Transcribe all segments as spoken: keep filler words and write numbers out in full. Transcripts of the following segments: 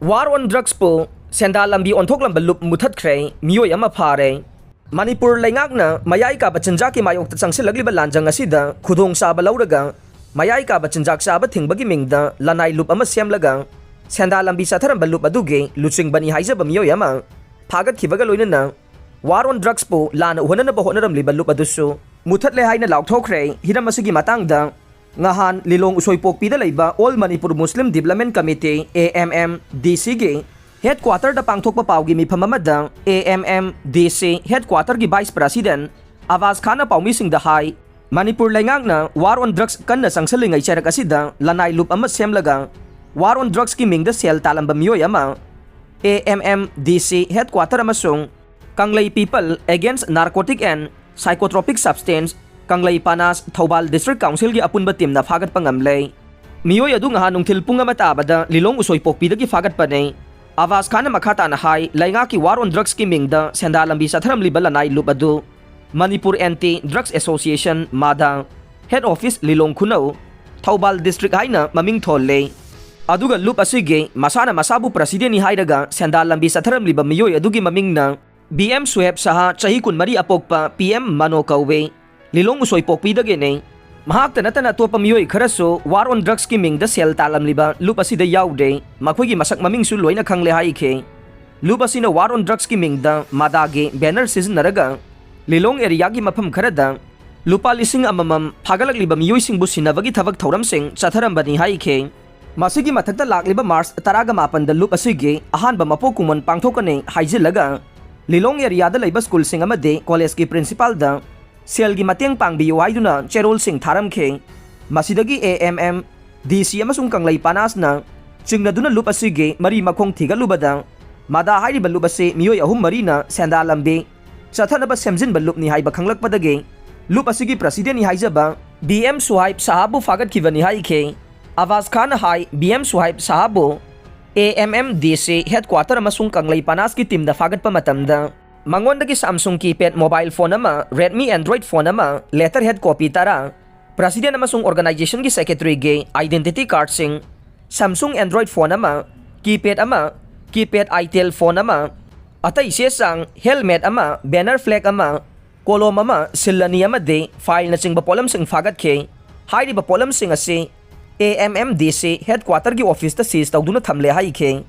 War on Drugsꯄꯨ ꯁꯦꯟꯗꯥ ꯂꯝꯕꯤ ꯑꯣꯟꯊꯣꯛꯂꯝꯕ ꯂꯨꯞ ꯃꯨꯊꯠꯈ꯭ꯔꯦ, ꯃꯤꯑꯣꯏ ꯑꯃ ꯐꯥꯔꯦ꯫ ꯃꯅꯤꯄꯨꯔ ꯂꯩꯉꯥꯛꯅ ꯃꯌꯥꯏ ꯀꯥꯕ ꯆꯤꯟꯖꯥꯛꯀꯤ ꯃꯥꯌꯣꯛꯇ ꯆꯪꯁꯤꯜꯂꯛꯂꯤꯕ ꯂꯥꯟꯖꯪ ꯑꯁꯤꯗ ꯈꯨꯗꯣꯡꯆꯥꯕ ꯂꯧꯔꯒ ꯃꯌꯥꯏ ꯀꯥꯕ ꯆꯤꯟꯖꯥꯛ ꯆꯥꯕ ꯊꯤꯡꯕꯒꯤ ꯃꯤꯡꯗ ꯂꯅꯥꯏ ꯂꯨꯞ ꯑꯃ ꯁꯦꯝꯂꯒ ꯁꯦꯟꯗꯥ ꯂꯝꯕꯤ ꯆꯠꯊꯔꯝꯕ ꯂꯨꯞ ꯑꯗꯨꯒꯤ ꯂꯨꯆꯤꯡꯕꯅꯤ ꯍꯥꯏꯖꯕ ꯃꯤꯑꯣꯏ ꯑꯃ ꯐꯥꯒꯠꯈꯤꯕꯒ ꯂꯣꯏꯅꯅ War on Drugsꯄꯨ ꯂꯥꯟꯅ ꯎꯍꯟꯅꯅꯕ ꯍꯣꯠꯅꯔꯝꯂꯤꯕ ꯂꯨꯞ ꯑꯗꯨꯁꯨ ꯃꯨꯊꯠꯂꯦ ꯍꯥꯏꯅ ꯂꯥꯎꯊꯣꯛꯈ꯭ꯔꯦ꯫ ꯍꯤꯔꯝ ꯑꯁꯤꯒꯤ ꯃꯇꯥꯡꯗ ꯉꯍꯥꯟ ꯂꯤꯂꯣꯡ ꯎꯁꯣꯏꯄꯣꯛꯄꯤꯗ ꯂꯩꯕ All Manipur Muslim Development Committee, A M M D Cꯒꯤ headquarterꯗ ꯄꯥꯡꯊꯣꯛꯄ ꯄꯥꯎꯒꯤ ꯃꯤꯐꯝ ꯑꯃꯗ A M M D C headquarterꯒꯤ vice president ꯑꯕꯥꯁ ꯈꯥꯟꯅ ꯄꯥꯎꯃꯤꯁꯤꯡꯗ ꯍꯥꯏ, ꯃꯅꯤꯄꯨꯔ ꯂꯩꯉꯥꯛꯅ War on Drugs ꯀꯟꯅ ꯆꯪꯁꯤꯜꯂꯤꯉꯩ ꯆꯩꯔꯛ ꯑꯁꯤꯗ ꯂꯅꯥꯏ ꯂꯨꯞ ꯑꯃ ꯁꯦꯝꯂꯒ War on Drugsꯀꯤ ꯃꯤꯡꯗ ꯁꯦꯜ ꯇꯥꯜꯂꯝꯕ ꯃꯤꯑꯣꯏ ꯑꯃ A M M D C headquarter ꯑꯃꯁꯨꯡ Kanglei People Against Narcotic and Psychotropic Substance, Kanglei Panas, Thoubal District Councilꯒꯤ ꯑꯄꯨꯟꯕ teamꯅ ꯐꯥꯒꯠꯄ ꯉꯝꯂꯦ꯫ ꯃꯤꯑꯣꯏ ꯑꯗꯨ ꯉꯍꯥꯟ ꯅꯨꯡꯊꯤꯜ ꯄꯨꯡ ꯑꯃ ꯇꯥꯕꯗ ꯂꯤꯂꯣꯡ ꯎꯁꯣꯏꯄꯣꯛꯄꯤꯗꯒꯤ ꯐꯥꯒꯠꯄꯅꯦ꯫ ꯑꯕꯥꯁ ꯈꯥꯟꯅ ꯃꯈꯥ ꯇꯥꯅ ꯍꯥꯏ, ꯂꯩꯉꯥꯛꯀꯤ War on Drugsꯀꯤ ꯃꯤꯡꯗ ꯁꯦꯟꯗꯥ ꯂꯝꯕꯤ ꯆꯠꯊꯔꯝꯂꯤꯕ ꯂꯅꯥꯏ ꯂꯨꯞ ꯑꯗꯨ Manipur Anti Drugs Association, MADA, head office ꯂꯤꯂꯣꯡ ꯈꯨꯅꯧ, ꯊꯧꯕꯥꯜ district ꯍꯥꯏꯅ ꯃꯃꯤꯡ ꯊꯣꯜꯂꯦ꯫ ꯑꯗꯨꯒ ꯂꯨꯞ ꯑꯁꯤꯒꯤ ꯃꯁꯥꯅ ꯃꯁꯥꯕꯨ presidentꯅꯤ ꯍꯥꯏꯔꯒ ꯁꯦꯟꯗꯥ ꯂꯝꯕꯤ ꯆꯠꯊꯔꯝꯂꯤꯕ ꯃꯤꯑꯣꯏ ꯑꯗꯨꯒꯤ ꯃꯃꯤꯡꯅ B M ꯁꯨꯍꯦꯕ ꯁꯍꯥ, ꯆꯍꯤ ꯀꯨꯟꯃꯔꯤ ꯑꯄꯣꯛꯄ, P M ꯃꯅꯣ ꯀꯧꯋꯦ꯫ ꯂꯤꯂꯣꯡ ꯎꯁꯣꯏꯄꯣꯛꯄꯤꯗꯒꯤꯅꯦ꯫ ꯃꯍꯥꯛꯇ ꯅꯠꯇꯅ ꯑꯇꯣꯞꯄ ꯃꯤꯑꯣꯏ ꯈꯔꯁꯨ War on Drugsꯀꯤ ꯃꯤꯡꯗ ꯁꯦꯜ ꯇꯥꯜꯂꯝꯂꯤꯕ ꯂꯨꯞ ꯑꯁꯤꯗ ꯌꯥꯎꯗꯦ꯫ ꯃꯈꯣꯏꯒꯤ ꯃꯁꯛ ꯃꯃꯤꯡꯁꯨ ꯂꯣꯏꯅ ꯈꯪꯂꯦ ꯍꯥꯏꯈꯤ꯫ ꯂꯨꯞ ꯑꯁꯤꯅ War on Drugsꯀꯤ ꯃꯤꯡꯗ MADAꯒꯤ banner ꯁꯤꯖꯤꯟꯅꯔꯒ ꯂꯤꯂꯣꯡ areaꯒꯤ ꯃꯐꯝ ꯈꯔꯗ ꯂꯨꯄꯥ ꯂꯤꯁꯤꯡ ꯑꯃꯃꯝ ꯐꯥꯒꯠꯂꯛꯂꯤꯕ ꯃꯤꯑꯣꯏꯁꯤꯡꯕꯨ ꯁꯤꯟꯅꯕꯒꯤ ꯊꯕꯛ ꯊꯧꯔꯝꯁꯤꯡ ꯆꯠꯊꯔꯝꯕꯅꯤ ꯍꯥꯏꯈꯤ꯫ ꯃꯁꯤꯒꯤ ꯃꯊꯛꯇ ꯂꯥꯛꯂꯤꯕ March ꯇꯔꯥꯒ ꯃꯥꯄꯟꯗ ꯂꯨꯞ ꯑꯁꯤꯒꯤ ꯑꯍꯥꯟꯕ ꯃꯄꯣꯛ ꯀꯨꯝꯑꯣꯟ ꯄꯥꯡꯊꯣꯛꯀꯅꯤ ꯍꯥꯏꯖꯤꯜꯂꯒ ꯂꯤꯂꯣꯡ areaꯗ ꯂꯩꯕ schoolꯁꯤꯡ ꯑꯃꯗꯤ collegeꯀꯤ principalꯗ ꯁꯦꯜꯒꯤ ꯃꯇꯦꯡ ꯄꯥꯡꯕꯤꯌꯨ ꯍꯥꯏꯗꯨꯅ ꯆꯦꯔꯣꯜꯁꯤꯡ ꯊꯥꯔꯝꯈꯤ꯫ ꯃꯁꯤꯗꯒꯤ A M M, D C ꯑꯃꯁꯨꯡ ꯀꯪꯂꯩ ꯄꯥꯅꯥꯁꯅ ꯆꯤꯡꯅꯗꯨꯅ ꯂꯨꯞ ꯑꯁꯤꯒꯤ ꯃꯔꯤ ꯃꯈꯣꯡ ꯊꯤꯒꯠꯂꯨꯕꯗ, MADA ꯍꯥꯏꯔꯤꯕ ꯂꯨꯞ ꯑꯁꯤ ꯃꯤꯑꯣꯏ ꯑꯍꯨꯝ ꯃꯔꯤꯅ ꯁꯦꯟꯗꯥ ꯂꯝꯕꯤ ꯆꯠꯊꯅꯕ ꯁꯦꯝꯖꯤꯟꯕ ꯂꯨꯞꯅꯤ ꯍꯥꯏꯕ ꯈꯪꯂꯛꯄꯗꯒꯤ ꯂꯨꯞ ꯑꯁꯤꯒꯤ presidentꯅꯤ ꯍꯥꯏꯖꯕ B M ꯁꯨꯍꯥꯏꯕ ꯁꯍꯥꯕꯨ ꯐꯥꯒꯠꯈꯤꯕꯅꯤ ꯍꯥꯏꯈꯤ꯫ ꯑꯕꯥꯁ ꯈꯥꯟꯅ ꯍꯥꯏ, B M ꯁꯨꯍꯥꯏꯕ ꯁꯍꯥꯕꯨ A M M D C headquarter ꯑꯃꯁꯨꯡ ꯀꯪꯂꯩ ꯄꯥꯅꯥꯁꯀꯤ teamꯗ ꯐꯥꯒꯠꯄ ꯃꯇꯝꯗ ꯃꯉꯣꯟꯗꯒꯤ Samsung keypad mobile phone ꯑꯃ, Redmi Android phone ꯑꯃ, letterhead copy ꯇꯔꯥ, president ꯑꯃꯁꯨꯡ organizationꯒꯤ secretaryꯒꯤ identity cardꯁꯤꯡ, Samsung Android phone ꯑꯃ, keypad ꯑꯃ, keypad Itel phone ꯑꯃ, ꯑꯇꯩ ꯆꯦ ꯆꯥꯡ, helmet ꯑꯃ, banner flag ꯑꯃ, ꯀꯣꯂꯣꯝ ꯑꯃ, ꯁꯤꯜ ꯑꯅꯤ ꯑꯃꯗꯤ fileꯅꯆꯤꯡꯕ ꯄꯣꯠꯂꯝꯁꯤꯡ ꯐꯥꯒꯠꯈꯤ꯫ ꯍꯥꯏꯔꯤꯕ ꯄꯣꯠꯂꯝꯁꯤꯡ ꯑꯁꯤ A M M D C headquarterꯒꯤ officeꯇ seize ꯇꯧꯗꯨꯅ ꯊꯝꯂꯦ ꯍꯥꯏꯈꯤ꯫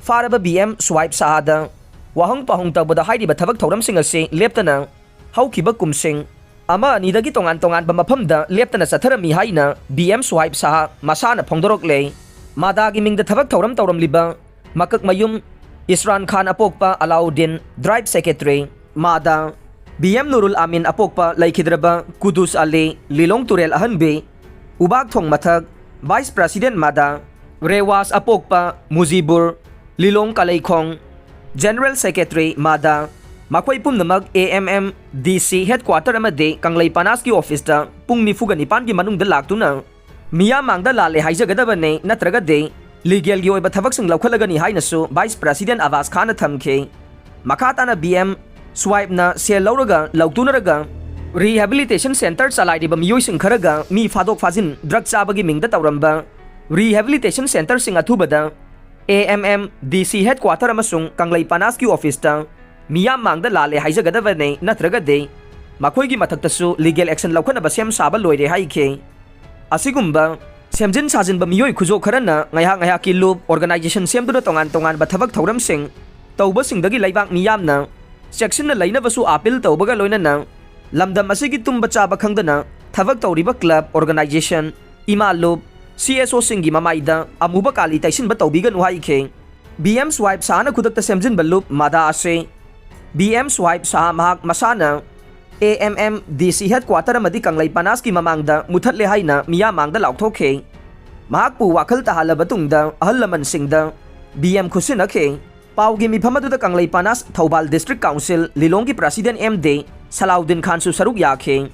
ꯐꯥꯔꯕ B M ꯁ꯭ꯋꯥꯏꯞ ꯁꯍꯥꯗ ꯋꯥꯍꯪ ꯄꯥꯎꯍꯪ ꯇꯧꯕꯗ ꯍꯥꯏꯔꯤꯕ ꯊꯕꯛ ꯊꯧꯔꯝꯁꯤꯡ ꯑꯁꯤ ꯂꯦꯞꯇꯅ ꯍꯧꯈꯤꯕ ꯀꯨꯝꯁꯤꯡ ꯑꯃ ꯑꯅꯤꯗꯒꯤ ꯇꯣꯉꯥꯟ ꯇꯣꯉꯥꯟꯕ ꯃꯐꯝꯗ ꯂꯦꯞꯇꯅ ꯆꯠꯊꯔꯝꯃꯤ ꯍꯥꯏꯅ B M ꯁ꯭ꯋꯥꯏꯞ ꯁꯍꯥ ꯃꯁꯥꯅ ꯐꯣꯡꯗꯣꯔꯛꯂꯦ꯫ ꯃꯥꯗꯥꯒꯤ ꯃꯤꯡꯗ ꯊꯕꯛ ꯊꯧꯔꯝ ꯇꯧꯔꯝꯂꯤꯕ ꯃꯀꯛꯃꯌꯨꯝ ꯏꯁ꯭ꯔꯥꯟ ꯈꯥꯟ ꯑꯄꯣꯛꯄ Alauddin, drive secretary, ꯃꯥꯗꯥ, B M ꯅꯨꯔꯨꯜ ꯑꯃꯤꯟ ꯑꯄꯣꯛꯄ ꯂꯩꯈꯤꯗ꯭ꯔꯕ ꯀꯨꯗꯨꯁ ꯑꯂꯤ, ꯂꯤꯂꯣꯡ ꯇꯨꯔꯦꯜ ꯑꯍꯟꯕꯤ, ꯎꯕꯥꯛ ꯊꯣꯡ ꯃꯊꯛ, vice president ꯃꯥꯗꯥ, ꯔꯦꯋꯥꯁ ꯑꯄꯣꯛꯄ ꯃꯨꯖꯤꯕꯨꯔ, ꯂꯤꯂꯣꯡ ꯀꯂꯩꯈꯣꯡ, general secretary ꯃꯥꯗꯥ, ꯃꯈꯣꯏ ꯄꯨꯝꯅꯃꯛ A M M D C headquarter ꯑꯃꯗꯤ ꯀꯪꯂꯩ ꯄꯥꯅꯥꯁꯀꯤ officeꯇ ꯄꯨꯡ ꯅꯤꯐꯨꯒ ꯅꯤꯄꯥꯟꯒꯤ ꯃꯅꯨꯡꯗ ꯂꯥꯛꯇꯨꯅ ꯃꯤꯌꯥꯝ ꯃꯥꯡꯗ ꯂꯥꯜꯂꯦ ꯍꯥꯏꯖꯒꯗꯕꯅꯤ, ꯅꯠꯇ꯭ꯔꯒꯗꯤ legalꯒꯤ ꯑꯣꯏꯕ ꯊꯕꯛꯁꯤꯡ ꯂꯧꯈꯠꯂꯒꯅꯤ ꯍꯥꯏꯅꯁꯨ vice president ꯑꯕꯥꯁ ꯈꯥꯟꯅ ꯊꯝꯈꯤ꯫ ꯃꯈꯥ ꯇꯥꯅ B M ꯁ꯭ꯋꯥꯏꯞꯅ ꯁꯦꯜ ꯂꯧꯔꯒ ꯂꯧꯇꯨꯅꯔꯒ rehabilitation center ꯆꯂꯥꯏꯔꯤꯕ ꯃꯤꯑꯣꯏꯁꯤꯡ ꯈꯔꯒ ꯃꯤ ꯐꯥꯗꯣꯛ ꯐꯥꯖꯤꯟ, drug ꯆꯥꯕꯒꯤ ꯃꯤꯡꯗ ꯇꯧꯔꯝꯕ rehabilitation centerꯁꯤꯡ ꯑꯊꯨꯕꯗ A M M D C headquarter ꯑꯃꯁꯨꯡ ꯀꯪꯂꯩ ꯄꯥꯅꯥꯁꯀꯤ officeꯇ ꯃꯤꯌꯥꯝ ꯃꯥꯡꯗ ꯂꯥꯜꯂꯦ ꯍꯥꯏꯖꯒꯗꯕꯅꯤ, ꯅꯠꯇ꯭ꯔꯒꯗꯤ ꯃꯈꯣꯏꯒꯤ ꯃꯊꯛꯇꯁꯨ legal action ꯂꯧꯈꯠꯅꯕ ꯁꯦꯝ ꯁꯥꯕ ꯂꯣꯏꯔꯦ ꯍꯥꯏꯈꯤ꯫ ꯑꯁꯤꯒꯨꯝꯕ ꯁꯦꯝꯖꯤꯟ ꯁꯥꯖꯤꯟꯕ ꯃꯤꯑꯣꯏ ꯈꯨꯖꯣꯛ ꯈꯔꯅ ꯉꯥꯏꯍꯥꯛ ꯉꯥꯏꯍꯥꯛꯀꯤ ꯂꯨꯞ organization ꯁꯦꯝꯗꯨꯅ ꯇꯣꯉꯥꯟ ꯇꯣꯉꯥꯟꯕ ꯊꯕꯛ ꯊꯧꯔꯝꯁꯤꯡ ꯇꯧꯕꯁꯤꯡꯗꯒꯤ ꯂꯩꯕꯥꯛ ꯃꯤꯌꯥꯝꯅ ꯆꯦꯛꯁꯤꯟꯅ ꯂꯩꯅꯕꯁꯨ appeal ꯇꯧꯕꯒ ꯂꯣꯏꯅꯅ ꯂꯝꯗꯝ ꯑꯁꯤꯒꯤ ꯇꯨꯝꯕ ꯆꯥꯕ ꯈꯪꯗꯅ ꯊꯕꯛ ꯇꯧꯔꯤꯕ club, organization, ꯏꯃꯥ ꯂꯨꯞ, C S Oꯁꯤꯡꯒꯤ ꯃꯃꯥꯏꯗ ꯑꯃꯨꯕ ꯀꯥꯂꯤ ꯇꯩꯁꯤꯟꯕ ꯇꯧꯕꯤꯒꯅꯨ ꯍꯥꯏꯈꯤ꯫ B M ꯁ꯭ꯋꯥꯏꯞ ꯁꯍꯥꯅ ꯈꯨꯗꯛꯇ ꯁꯦꯝꯖꯤꯟꯕ ꯂꯨꯞ ꯃꯥꯗꯥ ꯑꯁꯤ B M ꯁ꯭ꯋꯥꯏꯞ ꯁꯍꯥ ꯃꯍꯥꯛ ꯃꯁꯥꯅ A M M D C headquarter ꯑꯃꯗꯤ ꯀꯪꯂꯩ ꯄꯥꯅꯥꯁꯀꯤ ꯃꯃꯥꯡꯗ ꯃꯨꯊꯠꯂꯦ ꯍꯥꯏꯅ ꯃꯤꯌꯥꯝ ꯃꯥꯡꯗ ꯂꯥꯎꯊꯣꯛꯈꯤ꯫ ꯃꯍꯥꯛꯄꯨ ꯋꯥꯈꯜ ꯇꯥꯍꯜꯂꯕ ꯇꯨꯡꯗ ꯑꯍꯜ ꯂꯃꯟꯁꯤꯡꯗ B M ꯈꯨꯠꯁꯤꯟꯅꯈꯤ꯫ ꯄꯥꯎꯒꯤ ꯃꯤꯐꯝ ꯑꯗꯨꯗ ꯀꯪꯂꯩ ꯄꯥꯅꯥꯁ Thoubal district council ꯂꯤꯂꯣꯡꯒꯤ president M D ꯁꯂꯥꯎꯗꯤꯟ ꯈꯥꯟꯁꯨ ꯁꯔꯨꯛ ꯌꯥꯈꯤ꯫